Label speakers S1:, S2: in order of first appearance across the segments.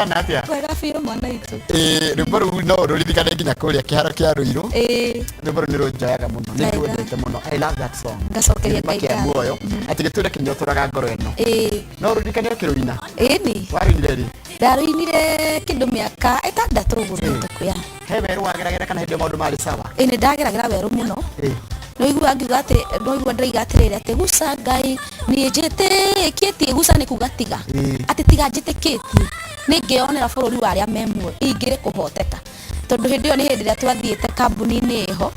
S1: Na atĩa?
S2: Wega biũ, mwana witũ.
S1: Ĩĩ, rwĩmbo rũu no rũririkane nginya kũrĩa kĩharo kĩa Rũirũ. Rwĩmbo rũu nĩ rũnjoyaga mũno, nĩ
S2: Wega.
S1: ndwendete mũno. I love that song.
S2: Ngacokeria
S1: Gĩthima
S2: Ngai
S1: kĩa
S2: ngatho.
S1: muoyo, atĩ gĩtũre kĩnyotoraga ngoro ĩno. No rũririkane ũkĩrũina?
S2: Ĩni.
S1: Warũinire rĩ?
S2: Ndarũinire kĩndũ mĩaka 6 ũguo mĩhĩtũku ya.
S1: He werũ wageragĩra kana hĩndĩ ĩyo maũndũ marĩ sawa?
S2: Ĩĩ, nĩ ndageragĩra werũ mũno. Nĩũigua ngiuga atĩ, nĩũigua ndĩroiga atĩrĩrĩ, atĩ guca Ngai niĩ njĩtĩkĩtie, guca nĩ kuga tiga, atĩ tiga njĩtĩkĩtie nĩ ngeyonera bũrũri wa arĩa me muoyo ingĩrĩ kũhoteka. Tondũ hĩndĩ ĩyo nĩ hĩndĩ ĩrĩa twathiĩte kambuni-inĩ ĩho,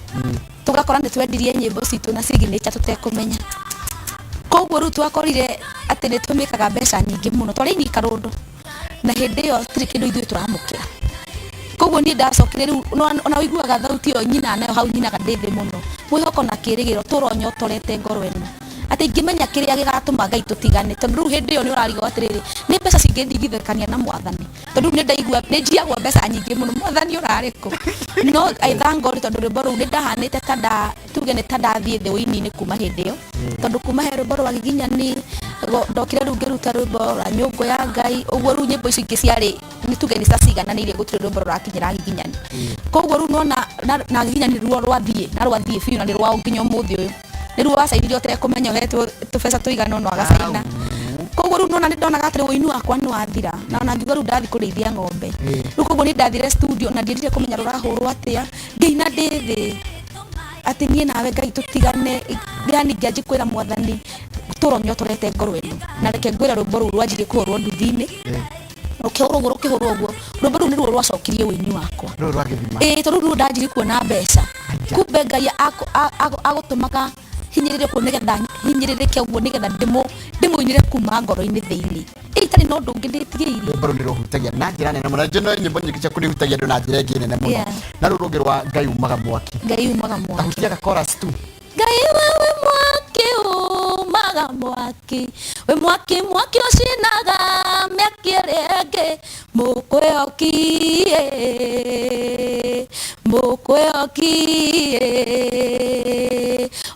S2: tũgakora nĩ twendirie nyĩmbo citũ na signature tũtekũmenya. Koguo rĩu twakorire atĩ nĩ tũmĩkaga mbeca nyingĩ mũno, twarĩ aini karũndo, na hĩndĩ ĩyo hatirĩ kĩndũ ithuĩ tũramũkĩra. Koguo niĩ ndacokire rĩu, ona ũiguaga thauti ĩyo nyinaga nayo hau nyinaga ndĩ thĩ mũno, mwĩhoko na kĩrĩgĩrĩro tũronyotorete ngoro ĩno, atĩ ingĩmenya kĩrĩa gĩgatũma Ngai tũtigane, tondũ rĩu hĩndĩ ĩyo nĩ ũrarigwo atĩrĩrĩ, nĩ mbeca cingĩndigithũkania na mwathani, tondũ rĩu nĩ ndaigua nĩ njiagwo mbeca nyingĩ mũno, mwathani ũrarĩ kũ? No I thank God, tondũ rwĩmbo rũu nĩ ndahanĩte ta nda tuge nĩ ta ndathiĩ thĩ ũini-inĩ kuma hĩndĩ ĩyo, tondũ kuma he rwĩmbo rwa Giginyani ndokire rĩu ngĩruta rwĩmbo rwa Nyũngũ ya Ngai, ũguo rĩu nyĩmbo icio ingĩ ciarĩ nĩ tuge nĩ cigananĩirie, gũtirĩ rwĩmbo rũrakinyĩra Giginyani. Koguo rĩu nona na Giginyani ruo rwathiĩ na rwathiĩ biũ, na nĩ rwao nginya ũmũthĩ ũyũ, nĩ ruo wacainire ũtekũmenya ũhetwo tũbeca tũigana ũna ũgacaina. Koguo rĩu nona nĩ ndonaga atĩrĩ, ũini wakwa nĩ wathira, na ona ngiuga rĩu ndathiĩ kũrĩithia ng'ombe. Rĩu koguo nĩ ndathire studio na ndiendire kũmenya rũrahũrwo atĩa, ngĩina ndĩ thĩ atĩ niĩ nawe Ngai tũtigane, yani ngĩanjia kwĩra mwathani tũronyotorete ngoro ĩno. Na reke ngwĩre, rwĩmbo rũu rwanjirie kũhũrwo nduthi-inĩ, rũkĩhũrwo ũguo, rũkĩhũrwo ũguo, rwĩmbo rũu nĩruo rwacokirie ũini wakwa.
S1: Rũrũ rwa gĩthima.
S2: Ĩĩ, tondũ rĩu ndanjirie kuona mbeca. Kumbe Ngai agũtũmaga hinyĩrĩre ũguo nĩgetha hinyĩrĩrĩke ũguo, nĩgetha ndĩmũinĩre kuma ngoro-inĩ thĩinĩ, ĩ itarĩ na ũndũ ũngĩ ndĩtigĩirie.
S1: Rwĩmbo rũu nĩ rũhutagia na njĩra nene mũno. Njĩra nyĩmbo nyingĩ ciaku nĩ ihutagia andũ na njĩra ĩngĩ nene mũno. Na rũrũ rũngĩ rwa Ngai umaga mwaki.
S2: Ngai umaga mwaki.
S1: Tahutia ga chorus tu.
S2: Ngai wewe mwaki umaga mwaki, we mwaki, mwaki ũcinaga mĩaki ĩrĩa ĩngĩ, mũkwĩhoki mũkwĩhoki,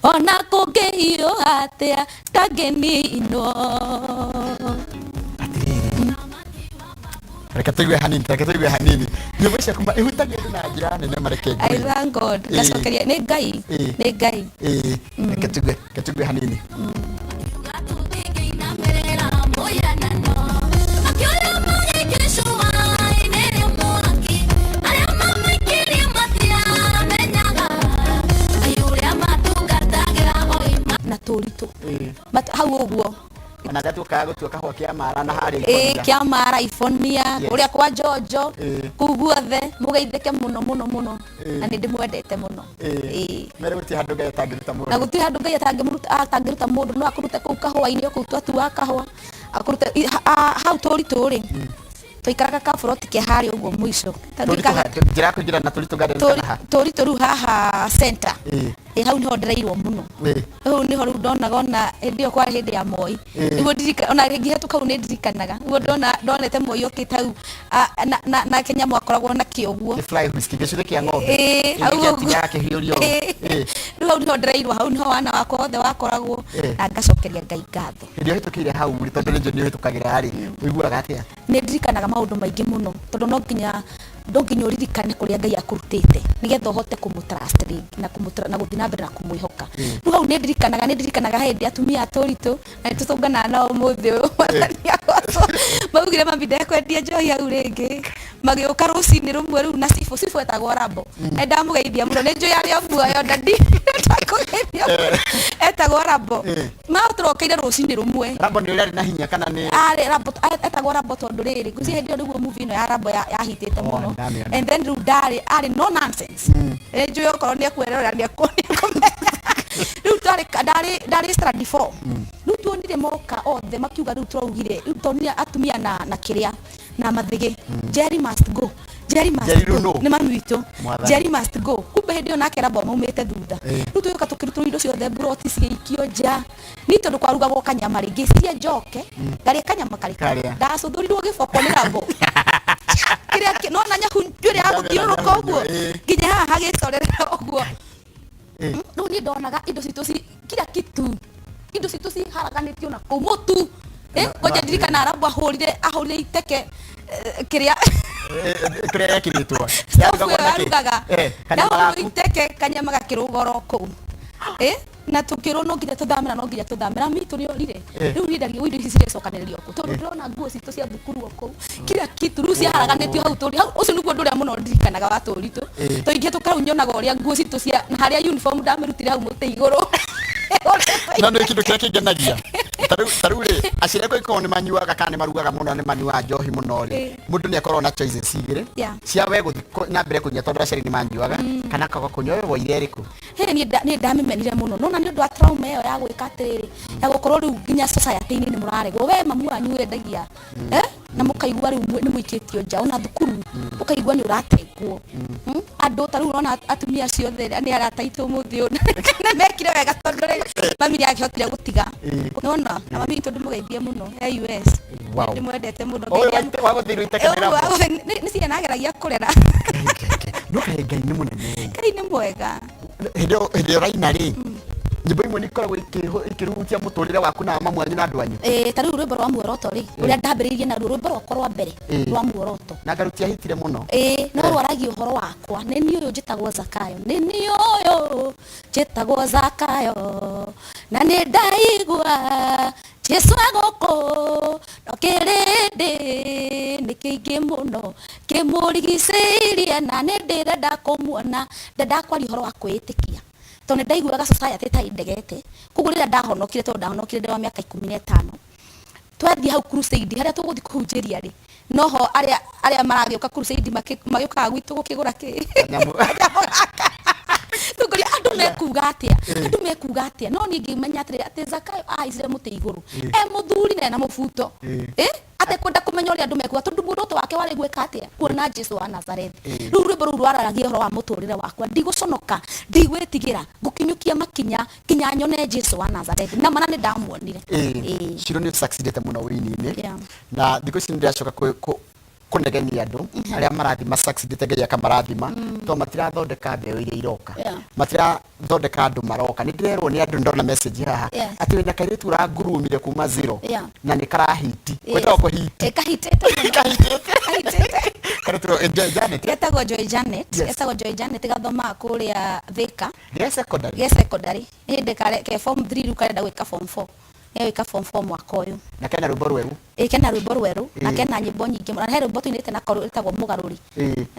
S2: ona kũngĩhiũha atĩa ndangĩninwo.
S1: Atĩrĩrĩ, reke tũigue hanini, reke tũigue hanini. Nyĩmbo ciaku ma ihutagia andũ na njĩra nene, mareke
S2: I
S1: ngwĩre.
S2: thank God. Ngacokeria nĩ Ngai. Nĩ Ngai.
S1: Ĩĩ, reke tũigue, reke tũigue hanini.
S2: Na tũritũ. But hau ũguo.
S1: Ona gatuĩkaga gũtua kahũa kĩa mara na harĩa
S2: ĩĩ
S1: Ibonia.
S2: Kĩa mara Ibonia. Kũrĩa kwa Njonjo. Kũu guothe mũgeithĩke mũno mũno mũno. Na nĩ ndĩmwendete mũno. Ĩĩ.
S1: Mere gũtirĩ handũ Ngai atangĩruta mũndũ.
S2: Na gũtirĩ handũ Ngai atangĩruta mũndũ. No akũrute kũu kahũa-inĩ o kũu twatuaga kahũa, akũrute hau tũritũ rĩ, twaikaraga kaburoti ke harĩa ũguo mũico. Ta
S1: Tũritũ njĩra ya kũingĩra na Tũritũ Garden kana ha?
S2: Tũritũ rĩu haha center. Ĩ hau nĩho ndereirwo mũno. Hau nĩho rĩu ndonaga, ona hĩndĩ ĩyo kwarĩ hĩndĩ ya Moi. Nĩguo ndirika ona ngĩhetũka hau nĩ ndirikanaga nĩguo ndona ndonete Moi okĩte hau na kĩnyamũ akoragwo nakĩo ũguo.
S1: Nĩ fly whisk, gĩcũrĩ kĩa ng'ombe.
S2: Ĩĩ, hau
S1: Ĩĩ,
S2: ũguo.
S1: gĩatigaga kĩhiũrio ũũ.
S2: Rĩu hau nĩho ndereirwo, hau nĩho wana wakwa wothe wakoragwo. Na ngacokeria Ngai ngatho.
S1: Hĩndĩ ĩrĩa ũhĩtũkĩire hau rĩ, tondũ nĩ njũĩ nĩ ũhĩtũkagĩra rĩ, ũiguaga atĩa?
S2: Nĩ ndirikanaga maũndũ maingĩ mũno, tondũ no nginya ũririkane kũrĩa Ngai akũrutĩte nĩgetha ũhote kũmũ trust rĩngĩ na gũthiĩ na mbere na kũmwĩhoka. Rĩu hau nĩ ndirikanaga hĩndĩ atumia a tũritũ, na nĩ tũtũnganaga nao ũmũthĩ ũyũ, Mwathani agocwo, maugire mami ndekwendia njohi hau rĩngĩ, magĩũka rũcinĩ rũmwe rĩu na cibũ, cibũ etagwo Rambo, nĩ ndamũgeithia mũno, nĩ njũĩ arĩ o muoyo na ndakũgeithia mũno, etagwo Rambo. Matũrokeire rũcinĩ rũmwe.
S1: Rambo nĩ ũrĩa arĩ na hinya kana nĩ?
S2: Arĩ Rambo, etagwo Rambo tondũ rĩrĩ, ngwĩciria hĩndĩ ĩyo nĩguo movie ĩno ya Rambo yahitĩte
S1: Oh,
S2: mũno.
S1: ndamĩona.
S2: And then rĩu ndarĩ arĩ no nonsense. Nĩ njũĩ okorwo nĩ ekwerorera nĩ ekũmenya. Rĩu ndarĩ standard 4. Rĩu tuonire moka othe makiuga, rĩu tũraugire, rĩu tuonire atumia na kĩrĩa na mathĩgĩ, "Jerry must go, Jerry must
S1: Jerry
S2: go."
S1: rĩu nũ?
S2: Nĩ mami witũ.
S1: Mwathani.
S2: "Jerry must go." Kumbe hĩndĩ ĩyo nake Rambo maumĩte thutha. Rĩu tũgĩũka tũkĩrutwo indo ciothe, mburoti cigĩikio nja, ni tondũ kwarugagwo kanyama rĩ, ngĩciria njoke ngarĩe kanyama karĩ
S1: Karĩa.
S2: Ndacũthũrirwo gĩboko nĩ Rambo kĩrĩa nona nyahu njuĩrĩ ya gũthiũrũrũka ũguo nginya haha hagĩcorerera ũguo. Rĩu niĩ ndonaga indo citũ ci kila kitu, indo citũ ciharaganĩtio na kũu mũtu. Ngoja ndirikana Rambo ahũrire iteke. Kĩrĩa
S1: Kĩrĩa gekĩrĩtwo.
S2: Stove ĩyo arugaga.
S1: Kanyama
S2: Ndahũrwo
S1: gaku.
S2: Iteke kanyama gakĩrũgoro kũu. Na tũkĩrwo no nginya tũthamĩra, no nginya tũthamĩra mitũ nĩ orire. Rĩu niĩ ndagia indo ici cirecokanĩrĩrio kũ, tondũ ndĩrona nguo citũ cia thukuru o kũu, kila kitu rĩu ciaharaganĩtio hau tũri hau. Ũcio nĩguo ũndũ ũrĩa mũno ndirikanaga wa tũritũ. Tũingĩ rĩu nyonaga ũrĩa nguo citũ cia na harĩa uniform ndamĩrutire hau mũtĩ igũrũ.
S1: No nĩ kĩndũ kĩrĩa kĩngenagia, tarĩu rĩ, aciari akwa ikorwo nĩ manyuaga kana nĩ marugaga mũno, nĩ manyuaga njohi mũno rĩ, mũndũ nĩ akoragwo na choices igĩrĩ cia we gũthiĩ na mbere kũnyua tondũ aciari nĩ manyuaga, kana kaga kũnyua. We woire ĩrĩkũ?
S2: Hĩ, niĩ ndamĩmenire mũno nona nĩ ũndũ wa trauma ĩyo ya gwĩka atĩrĩrĩ, ya gũkorwo rĩu nginya society-inĩ nĩ mũraregwo, we mamu wanyu wendagia, na mũkaigua rĩu nĩ mũikĩtio nja, ona thukuru ũkaigua nĩ ũratengwo. Andũ ta rĩu ũrona atumia acio othe nĩ arata aitũ ũmũthĩ ũyũ nĩ mekire wega, tondũ rĩ, mami nĩ akĩhotire gũtiga nona, na mami witũ ndĩmũgeithie mũno e US. Ndĩmwendete mũno.
S1: Ũyũ
S2: Ngai
S1: wa gũthirwo iteke
S2: Ũyũ
S1: mĩrambo.
S2: Nĩ ciana ageragia kũrera.
S1: No kaĩ Ngai nĩ mũnene.
S2: Ngai nĩ mwega.
S1: Hĩndĩ ĩyo ũraina rĩ, nyĩmbo imwe nĩ ikoragwo ikĩrutia mũtũrĩre waku na mamu wanyu na andũ anyu.
S2: Ta rĩu rwĩmbo rwa Muoroto rĩ, rũrĩa ndambĩrĩirie naruo, rwĩmbo rwakwa rwa mbere rwa Muoroto.
S1: Na ngarutia hitire mũno.
S2: Ĩĩ, no rwaragia ũhoro wakwa. Nĩ niĩ ũyũ njĩtagwo Zakayo, nĩ niĩ ũyũ njĩtagwo Zakayo, na nĩ ndaigua Jesu egũkũ, no kĩrĩndĩ nĩ kĩingĩ mũno kĩmũrigicĩirie, na nĩ ndĩrenda kũmuona. Ndenda kwaria ũhoro wa kwĩĩtĩkia, tondũ nĩ ndaiguaga society ta indegete. Koguo rĩrĩa ndahonokire, tondũ ndahonokire ndĩ wa mĩaka 15, twathiĩ hau crusade harĩa tũgũthiĩ kũhunjĩria rĩ, noho arĩa maragĩũka crusade magĩũkaga gwitũ gũkĩgũra kĩ
S1: Kanyamũ.
S2: Kanyamũ gaka. Tũkũria andũ mekuga atĩa, andũ mekuga atĩa? No niĩ ngĩmenya atĩrĩrĩ, atĩ Zakayo ahaicire mũtĩ igũrũ e mũthuri na ena mũbuto, atekwenda kũmenya ũrĩa andũ mekuga, tondũ muoroto wake warĩ gwĩka atĩa? Kuona Jesu wa Nazarethi. Rĩu rwĩmbo rũu rwararagia ũhoro wa mũtũrĩre wakwa: ndigũconoka, ndigwĩtigĩra, ngũkinyũkia makinya kinya nyone Jesu wa Nazarethi. Na mana nĩ ndamuonire.
S1: Shiro nĩ succeedete mũno wĩini-inĩ, na thikũ ici nĩ ndĩracoka kũnegenia andũ arĩa marathiĩ masucceedete, Ngai akamarathima, tondũ matirathondeka mbeũ iria iroka, matirathondeka andũ maroka. Nĩ ndĩrerwo nĩ andũ, ndona message haha atĩ wĩna kairĩtu ũrangurumire kuma zero na nĩ karahiti. Kwĩtagwo kũhiti.
S2: Ĩ, kahitĩte mũno.
S1: Kahitĩte.
S2: Kahitĩte.
S1: Kairĩtu Joy Janet.
S2: Getagwo Joy Janet.
S1: Yes.
S2: Getagwo Joy Janet, gathomaga kũrĩa Thika.
S1: Gĩa secondary.
S2: Ge secondary, hĩndĩ kare ke form 3, rĩu karenda gwĩka form 4, egwĩka form 4 mwaka ũyũ.
S1: Na kena rwĩmbo rwerũ.
S2: Ĩ, kena rwĩmbo rwerũ na kena nyĩmbo nyingĩ mũno, na he rwĩmbo tũinĩte nako rwĩtagwo Mũgarũri,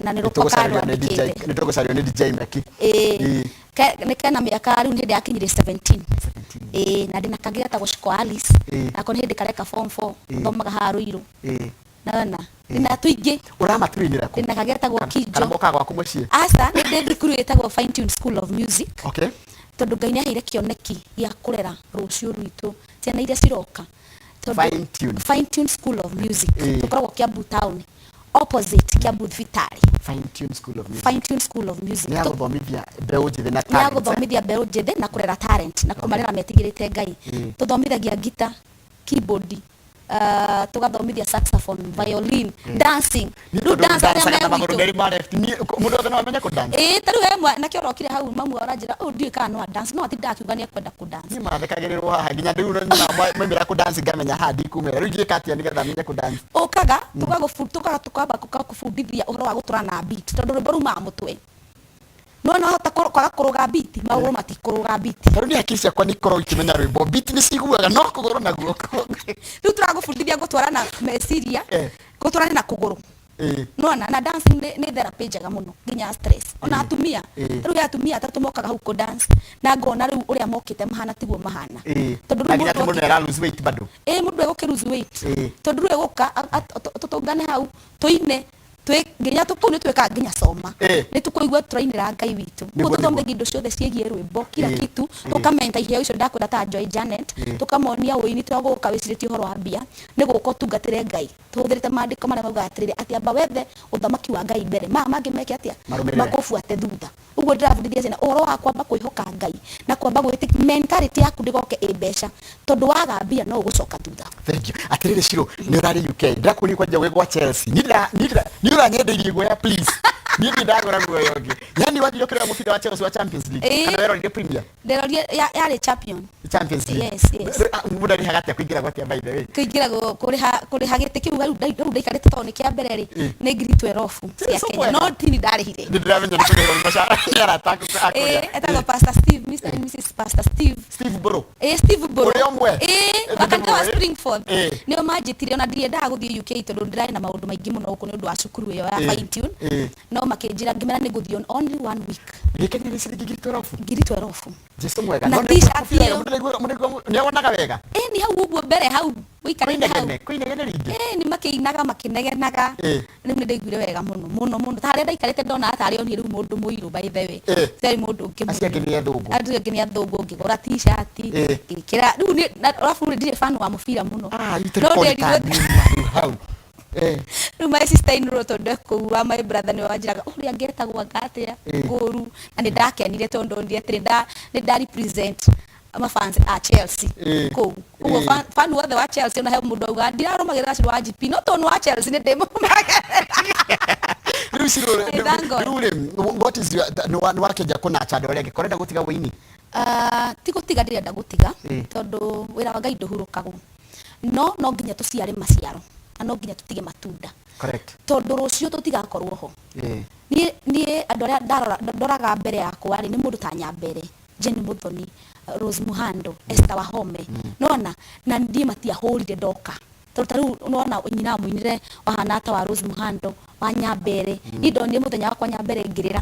S2: na nĩ rũkwa karwandĩkĩte.
S1: Nĩ tũgũcario nĩ DJ Meki.
S2: Ĩ, nĩ kena mĩaka rĩu nĩ hĩndĩ yakinyire 17. Ĩ, na ndĩna kangĩ getagwo Shiko Alice. Nako nĩ hĩndĩ kareka form 4, thomaga haha Ruiru. Nona ndĩna tũingĩ.
S1: Ũramatuinĩra kũ?
S2: Ndĩna kangĩ getagwo
S1: Kana
S2: Kijo.
S1: Mokaga gwaku mũciĩ?
S2: Aca, nĩ ndĩ thukuru ĩtagwo Fine Tune School of Music, tondũ Ngai nĩ aheire kĩoneki gĩa kũrera rũciũ rwitũ, ciana iria ciroka.
S1: Fine Tune.
S2: Fine Tune School of Music. Tũkoragwo Kiambu town, opposite Kiambu thibitarĩ.
S1: Fine Tune School of Music.
S2: Fine Tune School of Music.
S1: Nĩ ya gũthomithia mbeũ njĩthĩ na
S2: Nĩ ya
S1: talents, eh?
S2: gũthomithia mbeũ njĩthĩ na kũrera talent na kũmarera metigĩrĩte Ngai. Tũthomithagia guitar, keyboard, tũgathomithia saxophone, violin, dancing.
S1: Niĩ
S2: Rĩu
S1: tondũ
S2: dance arĩa
S1: ndancaga na
S2: me
S1: magũrũ
S2: gwitũ
S1: merĩ ma left. Niĩ mũndũ wothe no amenye kũ-dance.
S2: Ĩĩ, ta rĩu he mwanake ũrokire hau, mamu aranjĩra ũyũ, ndiũĩ kana no dance, no atindaga akiuga nĩ ekwenda kũ dance.
S1: Niĩ mathekagĩrĩrwo haha nginya rĩu nyonaga maimĩra kũ-dance ngamenya haha ndikumĩra. Rĩu ingĩka atĩa nĩgetha menye kũ-dance?
S2: Ũkaga tũkamba tũgakũbundithia ũhoro wa gũtũra na beat, tondũ rwĩmbo rumaga mũtwe. No hota kwaga kũrũga beat, magũrũ matikũrũga beat.
S1: Ta rĩu niĩ hakiri ciakwa nĩ ikoragwo ikĩmenya rwĩmbo, beat nĩ ciguaga, no kũgũrũ na guoko.
S2: Rĩu tũragũbundithia gũtwarana meciria, gũtwarana na kũgũrũ. Nona na dancing nĩ therapy njega mũno nginya stress, ona atumia. Rĩu he atumia atatũ mokaga hau kũ dance, na ngona rĩu ũrĩa mokĩte mahana tiguo mahana, tondũ
S1: Na
S2: rĩu
S1: nginya atĩ
S2: mũndũ
S1: mũndũ nĩ ara lose weight bado.
S2: Ĩ, mũndũ egũkĩ lose weight, tondũ rĩu egũka tũtũngane hau tũine, twĩ nginya kũu nĩ twĩkaga nginya coma. Nĩ tũkũigua tũrainĩra Ngai witũ. Koguo tũthomithagia indo ciothe ciĩgiĩ rwĩmbo, kila kitu. Tũkamenta iheo icio ndakwĩra ta Joy Janet, tũkamonia ũini to gũka wĩcirĩtie ũhoro wa mbia, nĩ gũka ũtungatĩre Ngai tũhũthĩrĩte maandĩko marĩa maugaga atĩrĩrĩ, atĩ amba wethe ũthamaki wa Ngai mbere, maya mangĩ meke atĩa?
S1: Marũmĩrĩre.
S2: Makũbuate thutha. Ũguo ndĩrabundithia ciana ũhoro wa kwamba kwĩhoka Ngai na kwamba gwĩtĩkia, mentality yaku ndĩgoke ĩ mbeca, tondũ waga mbia no ũgũcoka thutha.
S1: Thank you. Atĩrĩrĩ Shiro, nĩ ũrarĩ UK. Ndĩrakuonia kwanja gwĩ gwa Chelsea. Niĩ ũranyendeirie guoya, please. Niĩ ndirĩ ndagũra guoya ũngĩ. Yani wathire ũkĩrora mũbira wa Chelsea wa Champions League?
S2: Ĩĩ.
S1: Kana werorire Premier?
S2: Nderorie yarĩ champion.
S1: Champions League.
S2: Yes.
S1: Mũndũ arĩhaga atĩa kũingĩra gwatia, by the way?
S2: Kũingĩra kũrĩha gĩtĩ kĩu rĩu rĩu ndaikarĩte tondũ nĩ kĩa mbere rĩ, nĩ 12,000 cia
S1: So
S2: Kenya.
S1: mwega.
S2: No tini ndarĩhire.
S1: Nĩ ndĩramenya nĩ kũrĩhwo nĩ mashara nĩ arata aku akũrĩa.
S2: Etagwo Pastor Steve, Mr and Mrs Pastor Steve.
S1: Steve Bro.
S2: Steve Mburu.
S1: Ũrĩa ũmwe?
S2: Wa kanitha wa
S1: Ndĩmũĩ.
S2: Springford. Nĩo manjĩtire, ona ndiendaga gũthiĩ UK tondũ ndĩrarĩ na maũndũ maingĩ mũno gũkũ nĩ ũndũ wa cukuru ĩyo ya fine tune. No makĩnjĩra, ngĩmera nĩ ngũthiĩ on only one week.
S1: Gĩkĩ nĩ ciringi 12,000.
S2: 12,000.
S1: Jesu mwega.
S2: Na
S1: No nĩ
S2: t-shirt
S1: mũbira
S2: ĩyo.
S1: Nĩ wonaga wega.
S2: Nĩ hau ũguo mbere hau ũikarĩte hau.
S1: Kwĩnegene, kwĩnegene rĩingĩ.
S2: Nĩ makĩinaga makĩnegenaga. Rĩu nĩ ndaiguire wega mũno mũno mũno, ta harĩa ndaikarĩte ndona tarĩ o niĩ rĩu mũndũ mũirũ, by the way. Tiarĩ mũndũ ũngĩ
S1: Acio angĩ
S2: mũirũ.
S1: nĩ athũngũ.
S2: Acio angĩ nĩ athũngũ. Ngĩgũra t-shirt, ngĩkĩra rĩu nĩ na arabu rĩ, ndirĩ fan wa mũbira mũno.
S1: Ah,
S2: No
S1: itũrĩ
S2: nderirwo
S1: hau.
S2: Rĩu my sister in law, tondũ e kũu, wa my brother, nĩwe wanjĩraga ũrĩa ngetagwo anga atĩa ngũru, na nĩ ndakenire tondũ ndonire atĩrĩ nĩ nda represent mafans a Chelsea kũu ũguo. Fan wothe wa Chelsea, ona he mũndũ auga ndirarũmagĩrĩra Ciro wa GP, no tondũ nĩ wa Chelsea nĩ ndĩmũrũmagĩrĩra.
S1: Rĩu Ciro,
S2: Thank God.
S1: rĩu rĩ, what is your nĩ wakĩanjia kũnacha andũ arĩa angĩ korenda gũtiga wũini?
S2: Ah, ti gũtiga ndĩrenda gũtiga, tondũ wĩra wa Ngai ndũhurũkagwo, no nginya tũciare maciaro na no nginya tũtige matunda, tondũ rũciũ tũtigakorwo ho. Niĩ andũ arĩa ndarora ndoraga mbere yakwa rĩ, nĩ mũndũ ta Nyambere, Jenny Muthoni, Rose Muhando, Esther Wahome, nona na niĩ matiahũrire ndoka, tondũ ta rĩu nona nyina mũinĩre wahana ta wa Rose Muhando, wa Nyambere. Niĩ ndonire mũthenya wakwa Nyambere ngĩrĩra,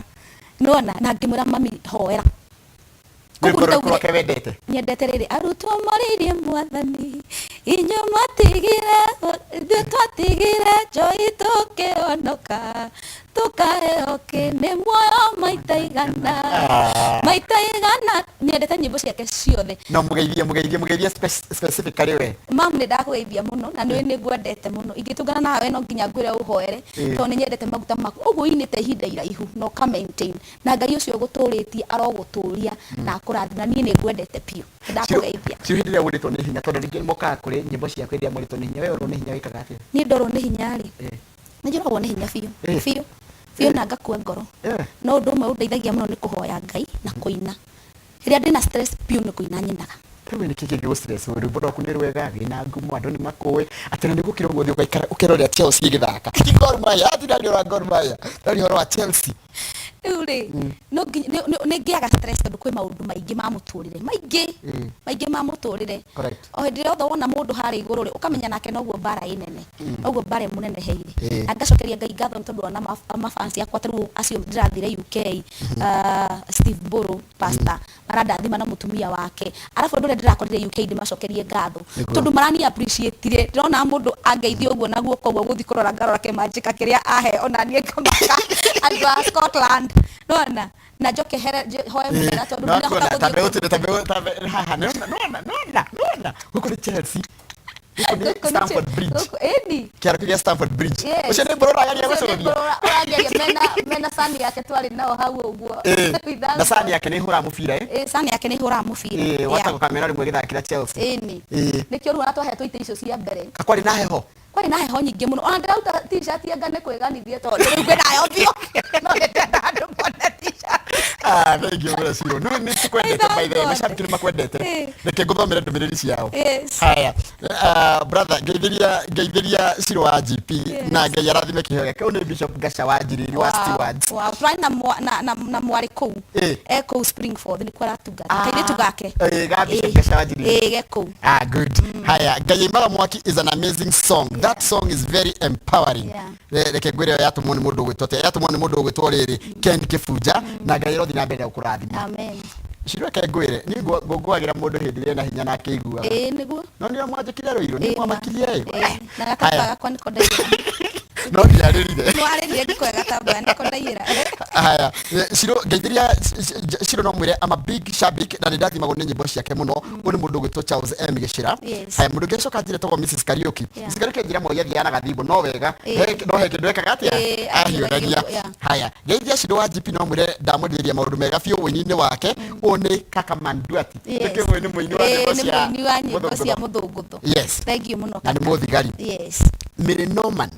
S2: nona na ngĩmwĩra, "Mami, hoera."
S1: Rwĩmbo
S2: Koguo
S1: rũrĩkũ
S2: ndaugire-
S1: rwake wendete?
S2: Nyendete rĩrĩ: "Arutwo morĩirie Mwathani, inyuĩ mwatigire, ithuĩ twatigire njoi tũkĩhonoka, tũkaheo kĩ nĩ muoyo maita igana, maita igana." Nyendete nyĩmbo ciake ciothe.
S1: No mũgeithie specifically we.
S2: Mamu, nĩ ndakũgeithia mũno na nĩ nĩ ngwendete mũno. Ingĩtũngana nawe no nginya ngwĩre ũhoere, tondũ nĩ nyendete maguta maku ũguo inĩte ihinda iraihu na ũka maintain, na Ngai ũcio ũgũtũrĩtie arogũtũria na akũrathima. Niĩ nĩ ngwendete biũ, nĩ ndakũgeithia.
S1: Cio hĩndĩ ĩrĩa ũrĩtwo nĩ hinya, tondũ rĩngĩ mokaga kũrĩ nyĩmbo ciaku hĩndĩ ĩrĩa mũrĩtwo nĩ hinya, we ũrwo nĩ hinya wĩkaga atĩa?
S2: Niĩ ndorwo nĩ hinya rĩ, nĩ njũragwo nĩ hinya biũ biũ biũ na ngakua ngoro. No ũndũ ũmwe ũndeithagia mũno nĩ kũhoya Ngai na kũina. Rĩrĩa ndĩna stress biũ, nĩ kũina nyinaga.
S1: Rĩu nĩ kĩĩ kĩngĩ stress? Rwĩmbo rwaku nĩ rwega, wĩna ngumo, andũ nĩ makũĩ atĩ na nĩ gũkĩra ũguo ũthiĩ ũgaikara ũkerorera Chelsea ĩgĩthaka, ti Gor Mahia. Atirari ũhoro wa Gor Mahia, ndari ũhoro wa Chelsea.
S2: Rĩu rĩ, no nginya nĩ ngĩaga stress tondũ kwĩ maũndũ maingĩ ma mũtũrĩre, maingĩ maingĩ ma mũtũrĩre. O hĩndĩ ĩrĩa yothe wona mũndũ harĩa igũrũ rĩ, ũkamenya nake noguo mbara ĩ nene, noguo mbara ĩmũneneheire. Na ngacokeria Ngai ngatho nĩ tondũ ona mafans akwa ta rĩu acio ndĩrathire UK, Steve Mburu pastor, marandathima na mũtumia wake, arabu andũ arĩa ndĩrakorire UK ndĩmacokerie ngatho tondũ marani appreciate-ire. Ndĩrona mũndũ angeithia ũguo na guoko ũguo, gũthiĩ kũrora ngarora kĩmanjĩka kĩrĩa ahe, ona niĩ ngamaka andũ a Scotland nona na njoke here hoe mũhera tondũ ndinahota
S1: ta
S2: gũthiĩ
S1: mbeũ ta mbeũ ta mbeũ haha nona nona nona nona gũkũ nĩ Chelsea, gũkũ nĩ
S2: Gũkũ nĩ
S1: Stamford Bridge.
S2: Ĩni.
S1: Kĩaro kĩu gĩa Stamford Bridge.
S2: Yes.
S1: Ũcio nĩ mbũrũ ũrageria
S2: Ũcio nĩ
S1: gũcũrũria.
S2: Mbũrũ ũrageria mena sani yake twarĩ nao hau ũguo. We thank
S1: Na sani
S2: God.
S1: yake nĩ ĩhũraga mũbira, eh?
S2: Ĩ, sani yake nĩ ĩhũraga mũbira.
S1: Watagwo kamera rĩmwe ĩgĩthakĩra Chelsea.
S2: Ĩni. Nĩkĩo rĩu ona twahetwo itĩ icio cia mbere.
S1: Kwarĩ na heho.
S2: Kwarĩ na heho nyingĩ mũno, ona ndĩraruta t-shirt anga nĩ kwĩganithia tondũ rĩu kwĩnayo biũ, no nĩndĩrenda andũ mone t-shirt.
S1: Ah, thank you mũno Ciro. Nĩ tũkwendete, by the way,
S2: Thank God.
S1: mashabiki nĩ makwendete. Reke ngũthomere ndũmĩrĩri ciao.
S2: Yes.
S1: Haya. Brother, ngeithĩria Ciro wa GP na Ngai arathime kĩheo gĩake. Ũyũ nĩ Bishop Gasha wa Njiriri wa Stewards.
S2: Wow, twarĩ na mwarĩ kũu. E kũu Springford nĩkuo aratungata. Kairĩtu gake.
S1: Ga Bishop Gasha wa Njiriri.
S2: Ĩ, ge kũu.
S1: Ah, good. Haya, Ngai Aimaga Mwaki is an amazing song. That song is very empowering. Reke ngwĩre ĩyo yatũmwo nĩ mũndũ ũgwĩtwo atĩa? Yatũmwo nĩ mũndũ ũgwĩtwo rĩrĩ Ken Kĩbunja, na Ngai arothiĩ na mbere na gũkũrathima.
S2: Amen.
S1: Ciro, reke ngwĩre, niĩ ngũngũagĩra mũndũ hĩndĩ ĩrĩa ena hinya na akĩiguaga.
S2: Ĩ, nĩguo.
S1: No nĩ mwanjĩkire rũirũ, nĩ
S2: Ĩ, ma.
S1: mwamakirie ĩ.
S2: Ĩ, na gatambaya
S1: Haya.
S2: gakwa nĩko ndaiyĩra.
S1: No ndiarĩrire.
S2: Nĩwarĩrire ngĩkoya gatambaya nĩko ndaiyĩra.
S1: Haya, Ciro, ngeithĩria Ciro, no mwĩre I'm a big shabik na nĩ ndathimagwo nĩ nyĩmbo ciake mũno. Ũyũ nĩ mũndũ ũgwĩtwo Charles M Gĩcĩra. Haya, mũndũ ũngĩ acoka njĩra etagwo Mrs Kariuki. Mrs Kariuki anjĩra Moi athiaga na gathimbo no wega. No he kĩndũ ekaga atĩa, ahiũragia. Haya, ngeithia Ciro wa GP, no mwĩre ndamwendithĩria maũndũ mega biũ ũini-inĩ wake. Ũyũ nĩ Kaka Manduati. Nĩkĩ nĩ mũini wa nyĩmbo
S2: Nĩ
S1: cia
S2: mũini wa nyĩmbo cia
S1: mũthũngũtho.
S2: Mũthũngũtho.
S1: Yes.
S2: Thank you mũno,
S1: Na nĩ
S2: kaka.
S1: mũthigari.
S2: Yes.
S1: Mary Norman.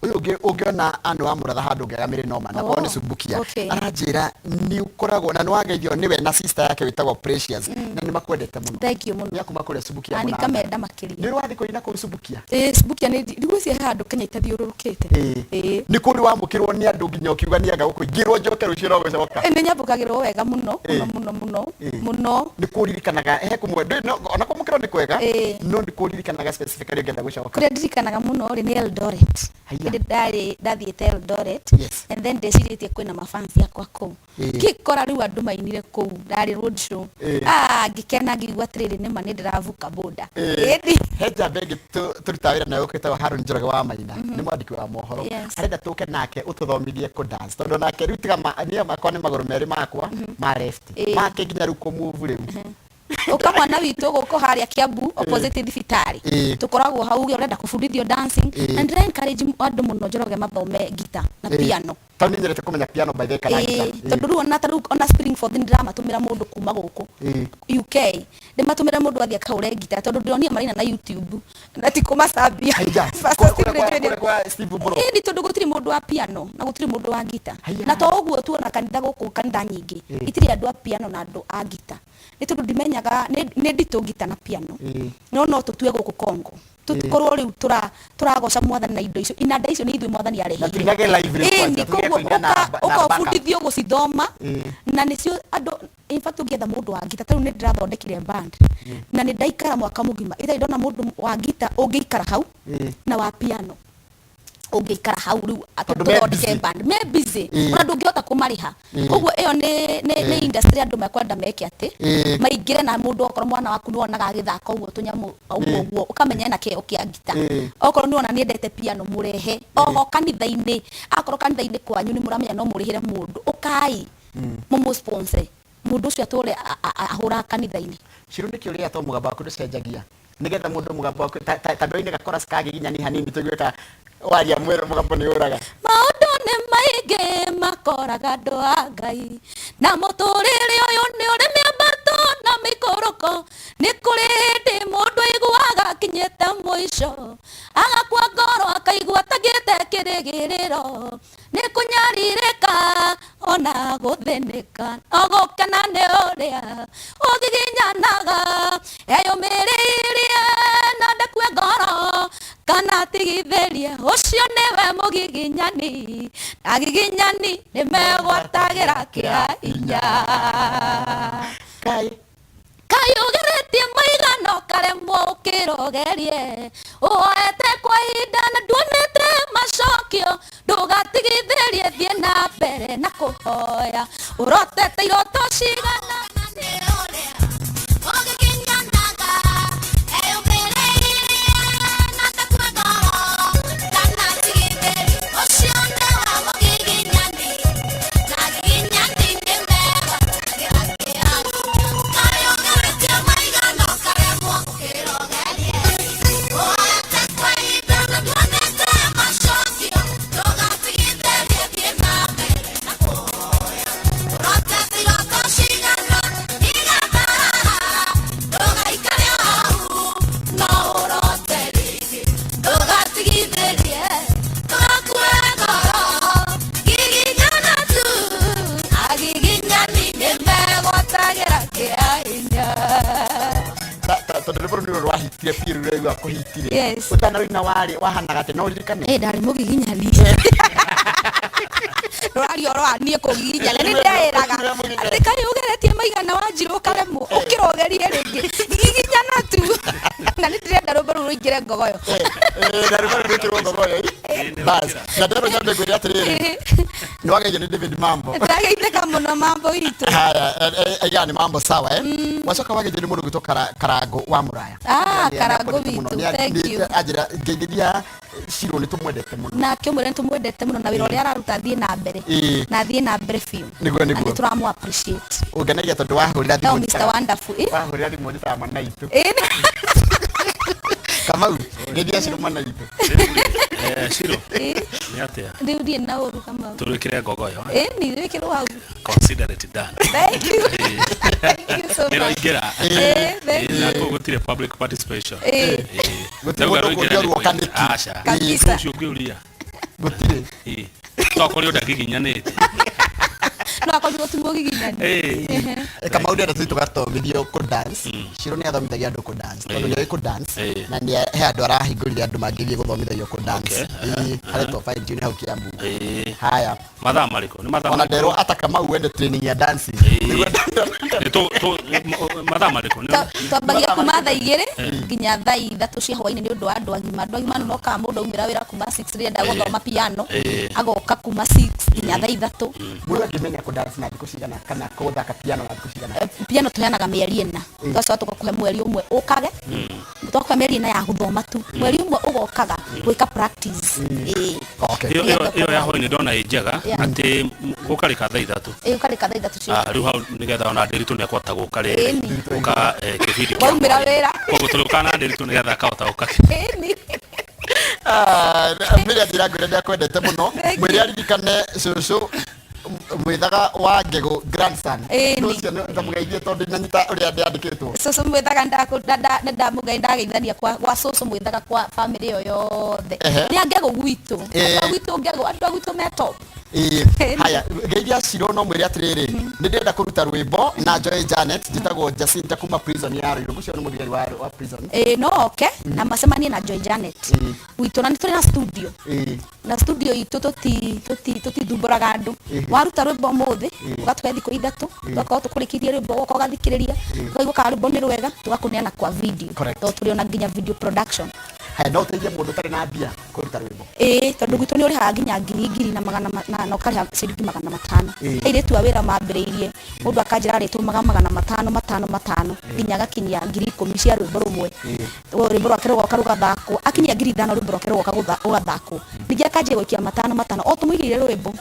S1: Ũyũ ũngĩ ũngĩona andũ wa mũratha handũ ũngĩaga mĩrĩ noma na kwao nĩ Subukia. Aranjĩra nĩ ũkoragwo na nĩ wageithio nĩwe na sister yake wĩtagwo Precious na nĩ makwendete mũno.
S2: Thank you mũno.
S1: Nĩ akuma kũrĩa Subukia
S2: Na
S1: mũnanda.
S2: nikamenda makĩria.
S1: Nĩ ũrĩ wathiĩ kũina kũu Subukia?
S2: Ĩĩ, Subukia nĩ ndigwĩciria he handũ Kenya itathiũrũrũkĩte. Ĩĩ.
S1: Nĩ kũrĩ wamũkĩrwo nĩ andũ nginya ũkiuga nĩ anga gũkũingĩrwo njoke rũciũ no gũcoka?
S2: Ĩĩ, nĩ nyambũkagĩrwo wega mũno mũno mũno mũno mũno.
S1: Nĩ kũririkanaga he kũmwe ndũĩ no ona kũmũkĩrwo nĩ kwega no nĩ kũririkanaga specifically ũngĩenda gũcoka?
S2: Kũrĩa ndirikanaga mũno rĩ nĩ Eldoret.
S1: Haiya.
S2: Hĩndĩ ndarĩ ndathiĩte Eldoret and then ndecirĩtie kwĩna mafans akwa kũu. Ngĩkora rĩu andũ mainire kũu ndarĩ road show. Ah, ngĩkena ngĩigua atĩrĩrĩ nĩma nĩ ndĩravuka border. Ĩni.
S1: He njamba ĩngĩ tũrutaga wĩra nayo ĩtagwo Harun Njoroge wa Maina, nĩ mwandĩki wa mohoro. Arenda tũke nake ũtũthomithie kũ dance tondũ nake rĩu tiga niĩ makwa nĩ magũrũ merĩ makwa ma left. Make nginya rĩu kũ move rĩu.
S2: Ũka mwana witũ gũkũ harĩa Kiambu opposite thibitarĩ. Tũkoragwo hau uge ũrenda kũbundithio dancing. Na ndĩra encourage andũ mũno Njoroge mathome guitar na piano.
S1: Tondũ nĩ nyendete kũmenya piano by the way kana guitar.
S2: Tondũ rĩu ona ta rĩu ona Spring Forth nĩ ndĩramatũmĩra mũndũ kuma gũkũ UK. Ndĩmatũmĩre mũndũ athiĩ akahũre guitar tondũ ndĩronire maraina na YouTube na ti kũmacambia.
S1: Haiya.
S2: Pastor
S1: Kũrĩa
S2: Steve nĩnjũĩ
S1: kũrĩa kwa Steve Mbũrũ.
S2: Ĩni tondũ gũtirĩ mũndũ wa piano na gũtirĩ mũndũ wa guitar.
S1: Haiya.
S2: Na to ũguo tu ona kanitha gũkũ kanitha nyingĩ itirĩ andũ a piano na andũ a guitar. Nĩ tondũ ndimenyaga nĩ nditũ guitar na piano. No no tũtue gũkũ Congo. Tũkorwo rĩu tũragoca mwathani na indo icio. Inanda icio nĩ ithuĩ mwathani arehire.
S1: Na tũinage live rĩu
S2: Ĩni,
S1: kwanja, tũtige
S2: koguo
S1: kũina na na
S2: ũka
S1: backup.
S2: ũbundithio gũcithoma. Na nĩcio andũ, in fact ũngĩetha mũndũ wa guitar, ta rĩu nĩ ndĩrathondekire band. Na nĩ ndaikara mwaka mũgima. Itarĩ ndona mũndũ wa guitar ũngĩikara hau na wa piano. Ũngĩikara hau rĩu
S1: Tondũ me
S2: tũthondeke
S1: busy.
S2: band. Me busy. Ona ndũngĩhota kũmarĩha. Koguo ĩyo nĩ industry andũ mekwenda meke atĩ, maingĩre na mũndũ okorwo mwana waku nĩ wonaga agĩthaka ũguo tũnyamũ ũguo ũguo, ũkamenya ena kĩheo kĩa guitar. Okorwo nĩ wona nĩ endete piano mũrehe. Oho kanitha-inĩ, akorwo kanitha-inĩ kwanyu nĩ mũramenya no mũrĩhĩre mũndũ, ũkai mũmũ sponsor. Mũndũ ũcio atũre ahũraga kanitha-inĩ.
S1: Ciru nĩ kĩũria to mũgambo waku ndũcenjagia. Nĩgetha mũndũ mũgambo waku ta ndũine gakora kagĩginyani hanini tũigue ka waria mwĩrĩ mũgambo nĩ ũraga.
S2: Maũndũ nĩ maingĩ makoraga andũ a Ngai. Na mũtũrĩre ũyũ nĩ ũrĩ mĩambato na mĩikũrũko. Nĩ kũrĩ hĩndĩ mũndũ aiguaga akinyĩte mũico. Agakua ngoro akaigua atagĩte kĩrĩgĩrĩro. Nĩ kũnyarirĩka ona gũthĩnĩka. O gũkena nĩ ũrĩa ũgiginyanaga. Eyũmĩrĩirie na ndakue ngoro kana atigithĩrie. Ũcio nĩwe mũgiginyani. Agiginyani nĩ megwatagĩra kĩa hinya.
S1: Kai.
S2: Kai ũgeretie maigana ũkaremwo ũkĩrogerie. Ũhoete kwa ihinda na nduonete macokio. Ndũgatigithĩrie thiĩ na mbere na kũhoya. Ũrotete iroto cigana.
S1: Tondũ rwĩmbo rũu nĩruo rwahitire biũ rũrĩa rũu akũhitire.
S2: Yes.
S1: Ũtanarũina warĩ wahanaga atĩa no ũririkane?
S2: Ndarĩ mũgiginyani. Rũraria ũhoro wa niĩ kũgiginyana. Nĩ ndeĩraga atĩ kaĩ ũgeretie maigana wanjirwo ũkaremwo, ũkĩrogerie rĩngĩ. Giginyana tu. Na nĩ ndĩrenda rwĩmbo rũu rũingĩre ngogoyo.
S1: Na rwĩmbo rũu rwĩkĩrwo ngogoyo. Bas. Na ndĩrenda nyambe ngwĩre atĩrĩrĩ. Nĩ wageithio nĩ David Mambo.
S2: Ndageithĩka mũno Mambo witũ.
S1: Haya, aiga nĩ Mambo sawa eh. Wacoka wageithio nĩ mũndũ ũgwĩtwo Karango wa Mũraya.
S2: Karango
S1: Nĩ
S2: witũ,
S1: nĩ
S2: thank you.
S1: Anjĩra ngeithĩria Shiro nĩ tũmwendete mũno.
S2: Nake ũmwĩre nĩ tũmwendete mũno na wĩra ũrĩa araruta athiĩ na mbere. Na athiĩ na mbere biũ.
S1: Nĩguo,
S2: Na
S1: nĩguo.
S2: nĩ tũramũ appreciate.
S1: Ũngenagia tondũ wahũrĩra
S2: No,
S1: thimũ
S2: Mr.
S1: njĩtaga-
S2: Wonderful.
S1: Wahũrĩra thimũ njĩtaga mwana witũ. Kamau, ngeithia Shiro mwana witũ.
S3: Shiro, nĩ atĩa?
S2: Rĩu ndiĩ na ũru Kamau.
S3: Tũrwĩkĩre ngogoyo.
S2: Nĩ rwĩkĩrwo hau.
S3: Consider it done.
S2: Thank you. Thank you so much.
S3: Nĩroingĩra.
S2: Thank
S3: Na kũu gũtirĩ public participation.
S1: Gũtirĩ mũndũ ũkũria ruoka nĩkĩ.
S3: Aca.
S2: Kabisa.
S3: Ũcio ũngĩũria.
S1: Gũtirĩ.
S3: Ĩĩ. To akorirwo ndagiginyanĩte.
S2: No akorirwo ti mũgiginyani.
S3: Ĩĩ.
S1: Kamau ndĩrenda tũthiĩ tũgathomithio kũ dance. Shiro nĩ athomithagia andũ kũ dance tondũ nĩ oĩ kũ dance na nĩ he andũ arahingũrire andũ mangĩthiĩ gũthomithagio kũ dance.
S3: Okay.
S1: Ĩĩ, haretwo Fine Tune hau Kiambu.
S3: Ĩĩ.
S1: Haya.
S3: Mathaa marĩkũ? Nĩ mathaa
S1: Ona
S3: marĩkũ?
S1: nderwo ata Kamau wende training ya dancing.
S3: Nĩ mathaa marĩkũ?
S2: Twambagia kuma thaa 2 nginya thaa 3 cia hwainĩ nĩ ũndũ wa andũ agima. Andũ agima no kaga mũndũ aumĩra wĩra kuma 6 rĩrĩa enda gũthoma piano, agoka kuma 6 nginya thaa 3.
S1: Mũndũ angĩmenya kũ dance na thikũ cigana kana gũthaka piano na thikũ cigana?
S2: Piano tũheanaga mĩeri 4. Twacoka tũgakũhe mweri ũmwe ũkage, twakũhe mĩeri 4 ya gũthoma tu, mweri ũmwe ũgokaga gwĩka practice. Ĩĩ.
S1: Okay.
S3: Ĩyo ya hwainĩ ndona ĩ njega atĩ gũkarĩka thaa 3.
S2: Ĩĩ, ũkarĩka thaa 3 cia
S3: Ah, rĩu hau nĩgetha ona Ndĩritũ nĩakũhota gũka rĩrĩ.
S2: Ĩni.
S3: Gũka kĩbindi kĩa
S2: Waumĩra
S3: hwainĩ.
S2: wĩra.
S3: Koguo tũrĩũkaga na Ndĩritũ nĩgetha akahota gũka.
S2: Ĩni.
S1: Ah, Mĩrĩ anjĩra ngwĩre nĩakwendete mũno.
S2: Thank you.
S1: Mwĩre aririkane cũcũ mwĩthaga wa ngegũ grandson.
S2: Ĩni.
S1: Ũcio nĩ ndamũgeithie tondũ ndinanyita ũrĩa ndĩandĩkĩtwo.
S2: Cũcũ mwĩthaga nĩndamũgai ndageithania kwa cũcũ mwĩthaga kwa bamĩrĩ ĩyo yothe. Nĩ a ngegũ gwitũ. Andũ a gwitũ ngegũ, andũ a gwitũ me top.
S1: Ĩĩ. Haya, geithia Shiro no mwĩre atĩrĩrĩ, nĩ ndĩrenda kũruta rwĩmbo na Joy Janet, njĩtagwo Jacinta kuma prison ya Ruiru. Ũcio nĩ mũthigari wa prison.
S2: Ĩĩ, no oke na macemanie na Joy Janet gwitũ, na nĩ tũrĩ na studio. Na studio itũ tũtithumbũraga andũ. Waruta rwĩmbo ũmũthĩ, ũgatũhe thikũ 3, tũgakorwo tũkũrĩkĩrie rwĩmbo, ũgoka ũgathikĩrĩria, ũkaigua kana rwĩmbo nĩ rwega, tũgakũneana kwa video.
S1: Correct.
S2: Tondũ tũrĩ ona nginya video production.
S1: Haya, no ũteithie mũndũ ũtarĩ na mbia kũruta rwĩmbo?
S2: Ĩĩ, tondũ gwitũ nĩ ũrĩhaga nginya ngiri ngiri na magana na ũkarĩha ciringi 500. Airĩtu a wĩra mambĩrĩirie, mũndũ akanjĩra arĩtũmaga 500 matano matano nginya agakinyia 10,000 cia rwĩmbo rũmwe. Rwĩmbo rwake rũgoka rũgathakwo, akinyia 5,000 rwĩmbo rwake rũgoka rũgathakwo. Ningĩ akanjia gũikia matano matano, o tũmũigĩire rwĩmbo.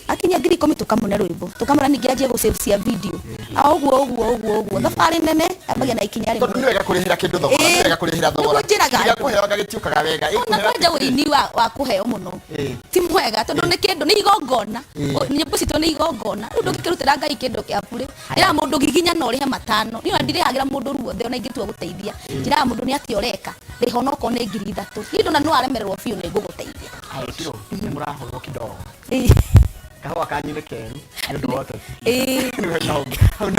S2: Akinyia 10,000 tũkamũne rwĩmbo, tũkamũne ningĩ anjie gũ save cia video. O ũguo ũguo ũguo ũguo, thabarĩ nene yambagia na ikinya rĩmwe.
S1: Tondũ nĩ wega kũrĩhĩra kĩndũ thogora, nĩ wega kũrĩhĩra thogora.
S2: Nĩguo njĩraga
S1: Kĩrĩa
S2: andũ.
S1: kũheaga gĩtiũkaga wega.
S2: Ona
S1: Ĩkũheo
S2: kwanja ũini wa kũheo mũno ti mwega, tondũ nĩ kĩndũ, nĩ igongona. Nyĩmbo citũ nĩ igongona. Rĩu ndũngĩkĩrutĩra Ngai kĩndũ kĩa burĩ. Njĩraga mũndũ giginya na ũrĩhe 5. Niĩ ona ndirĩhagĩra mũndũ ruothe ona ingĩtua gũteithia. Njĩraga mũndũ nĩ atĩa ũreka, rĩha onokorwo nĩ 3,000. Niĩ ndona nĩ waremererwo biũ nĩ ngũgũteithia.
S1: Haya, Shiro, nĩ mũrahũrwo kidogo.
S2: Ĩĩ.
S1: Kahũa kanyu nĩ keru nĩ ũndũ wa ũteti.
S2: Ĩĩ.
S1: Hau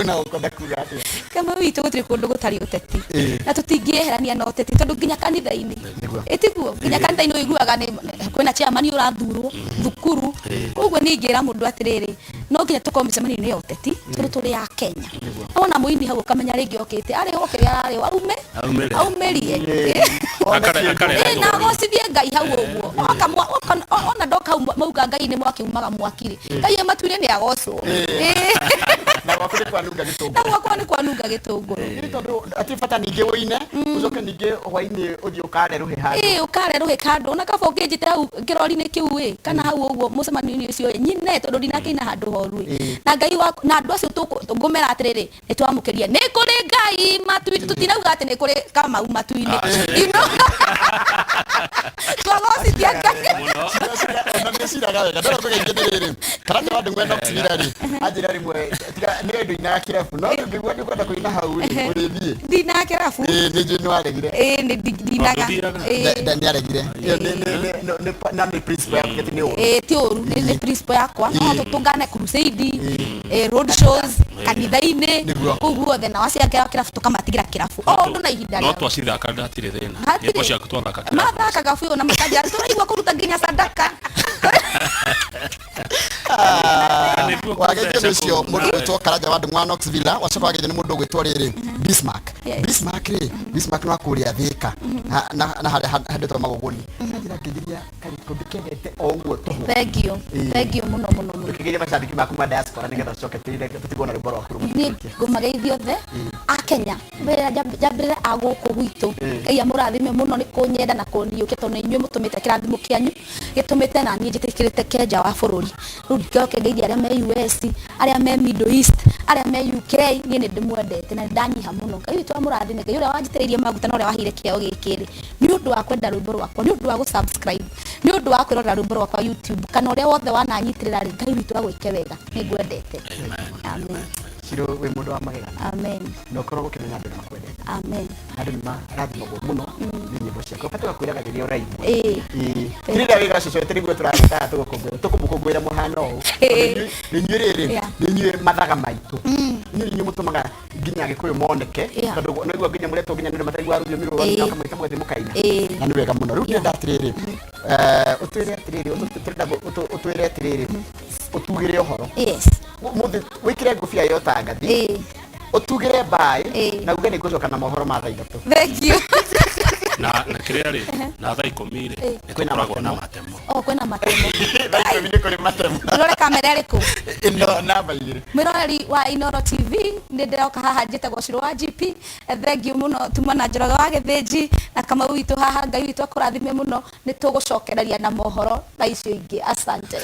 S1: naho ũkwenda kuga atĩa?
S2: Kama witũ gũtirĩ kũndũ gũtarĩ ũteti.
S1: Ĩĩ.
S2: Na tũtingĩeherania na ũteti tondũ nginya kanitha-inĩ.
S1: Nĩguo.
S2: Ĩ tiguo? Nginya kanitha-inĩ ũiguaga nĩ kwĩna chairman ũrathurwo, thukuru. Koguo niĩ ingĩra mũndũ atĩrĩrĩ, no nginya tũkorwo mĩcemanio-inĩ ya ũteti tondũ tũrĩ a Kenya. Wona mũini hau ũkamenya rĩngĩ okĩte, arĩhwo kĩrĩa ararĩhwo, aume,
S3: Aumĩre.
S2: aumĩrie.
S3: Akarera
S2: Ĩĩ, na
S3: thogora.
S2: agocithie Ngai hau ũguo. Ona ndoka hau mauga Ngai nĩ mwaki umaga mwaki-rĩ. Ngai e matu-inĩ nĩ agocwo. Ĩĩ.
S1: Na gwaku nĩ kwanunga gĩtũngũrũ.
S2: Na gwakwa nĩ kwanunga gĩtũngũrũ.
S1: Ĩĩ, tondũ hatirĩ bata ningĩ ũine, ũcoke ningĩ hwainĩ ũthiĩ ũkare rũhĩ handũ.
S2: Ĩĩ, ũkare rũhĩ kando. Ona kaba ũngĩnjĩte hau kĩrori-inĩ kĩu ĩ, kana hau ũguo mũcemanio-inĩ ũcio ĩ, nyine tondũ ndinakĩina handũ horu ĩ. Na Ngai waku, na andũ acio ngũmera atĩrĩrĩ, nĩ twamũkĩria. Nĩ kũrĩ Ngai matu-inĩ, tũtinauga atĩ nĩ kũrĩ Kamau matu-inĩ. You know? Twagocithia Ngai.
S3: Mũno.
S1: Ona nĩ ciraga wega. Ndĩrona kũgeithia nĩ rĩrĩ. Karanja wa Ndung'u Enoch Wira rĩ, anjĩra rĩmwe, tiga nĩ ũndũ inaga kĩrabu, no rĩu ngĩigua nĩ ũkwenda kũina hau rĩ, ũrĩthiĩ.
S2: Ndinaga kĩrabu.
S1: Ĩĩ, nĩ njũĩ nĩ waregire.
S2: Ĩĩ, nĩ ndinaga.
S3: Ndũthiaga?
S2: Ĩĩ.
S1: Nĩ aregire. Ĩyo na nĩ principle yaku atĩ nĩ ũru.
S2: Ĩĩ, ti ũru, nĩ principle yakwa. No tũtũngane crusade, road shows, kanitha-inĩ,
S1: Nĩguo.
S2: kũu guothe, na acio angĩ a kĩrabu tũkamatigĩra kĩrabu. O ũndũ na ihinda
S3: No
S2: rĩao.
S3: twacithaka hatirĩ thĩna.
S2: Hatirĩ.
S3: Nyĩmbo ciaku twathaka kĩrabu.
S2: Mathakaga biũ na makanjĩra tũraigua kũruta nginya sadaka.
S3: Nĩguo
S1: Wageithio nĩ
S3: kũtheca
S1: ũcio
S3: kũu.
S1: mũndũ ũgwĩtwo Karanja wa Ndung'u wa Knox Villa, wacoka wageithio nĩ mũndũ ũgwĩtwo rĩrĩ Bismarck.
S2: Yes.
S1: Bismarck rĩ, Bismarck nĩ wa kũrĩa Thĩka na harĩa handĩtwo Magũgũni. Anjĩra ngĩgeria karĩko ndĩkendete o ũguo tũhũ.
S2: Thank you.
S1: Ĩĩ.
S2: Thank you mũno mũno mũno.
S1: Ndũkĩgeithie macambĩki maku ma diaspora nĩgetha ũcoke tũtigwo na rwĩmbo rwaku rũmwe.
S2: Niĩ ngũmageithia othe a Kenya, njambĩrĩre a gũkũ gwitũ. Ngai amũrathime mũno nĩ kũnyenda na kũniyũkia tondũ nĩ inyuĩ mũtũmĩte kĩrathimo kĩanyu gĩtũmĩte na niĩ njĩtĩkĩrĩte Kenya wa bũrũri. Rĩu njoke ngeithie arĩa me US, arĩa me Middle East, arĩa me UK, niĩ nĩ ndĩmwendete na nĩ ndanyiha mũno. Ngai witũ amũrathime, Ngai ũrĩa wanjitĩrĩirie maguta na ũrĩa waheire kĩheo gĩkĩ rĩ, nĩ ũndũ wa kwenda rwĩmbo rwakwa, nĩ ũndũ wa gũ-subscribe, nĩ ũndũ wa kwĩrorera rwĩmbo rwakwa YouTube, kana ũrĩa wothe wananyitĩrĩra rĩ, Ngai witũ agwĩke wega, nĩ ngwendete. Amen.
S1: Shiro, wĩ mũndũ wa magegania.
S2: Amen.
S1: Na ũkorwo ũkĩmenya andũ nĩ makwendete.
S2: Amen.
S1: Na andũ nĩ marathimagwo mũno nĩ nyĩmbo ciaku. Ũbatiĩ gũkwĩraga rĩrĩa ũraigua.
S2: Ĩĩ.
S1: Ĩĩ. Rĩrĩa wĩ gacũcũ tĩrĩguo tũragĩtaga tũgũkũngũĩra tũkũmũkũngũĩra mũhano ũũ.
S2: Ĩĩ.
S1: Nĩ inyuĩ rĩrĩ, nĩ inyuĩ mathaga maitũ. Inyuĩ nĩ inyuĩ mũtũmaga nginya Agĩkũyũ moneke. Tondũ naigua nginya mũretwo nginya nĩ andũ mataiguaga rũthiomi rũrũ nginya kamũika mũgathiĩ mũkaina. Na nĩ wega mũno. Rĩu ndĩrenda atĩrĩrĩ, ũtwĩre atĩrĩrĩ, tũrenda ũtwĩre atĩrĩrĩ, ũtugĩre ũhoro.
S2: Yes.
S1: Mũthĩ wĩkĩre ngũbia ya ũtangathi. Ũtugĩre mbaĩ na uge nĩ ngũcoka na mohoro ma thaa 3.
S2: Thank you.
S3: Na kĩrĩa rĩ, na thaa 10 rĩ, nĩ
S1: Kwĩna
S3: tũkoragwo na
S1: matemo.
S3: matemo.
S2: Oh, kwĩna matemo.
S1: Thaa 10 nĩ kũrĩ matemo.
S2: Tũrore kamera ĩrĩkũ?
S1: Ĩno namba 2.
S2: Mwĩroreri wa Inooro TV, nĩ ndĩroka haha njĩtagwo Shiro wa GP. Thank you mũno tuma na Njoroge wa Gĩthĩnji na Kamau witũ haha. Ngai witũ akũrathime mũno. Nĩ tũgũcokereria na mohoro thaa icio ingĩ. Asante.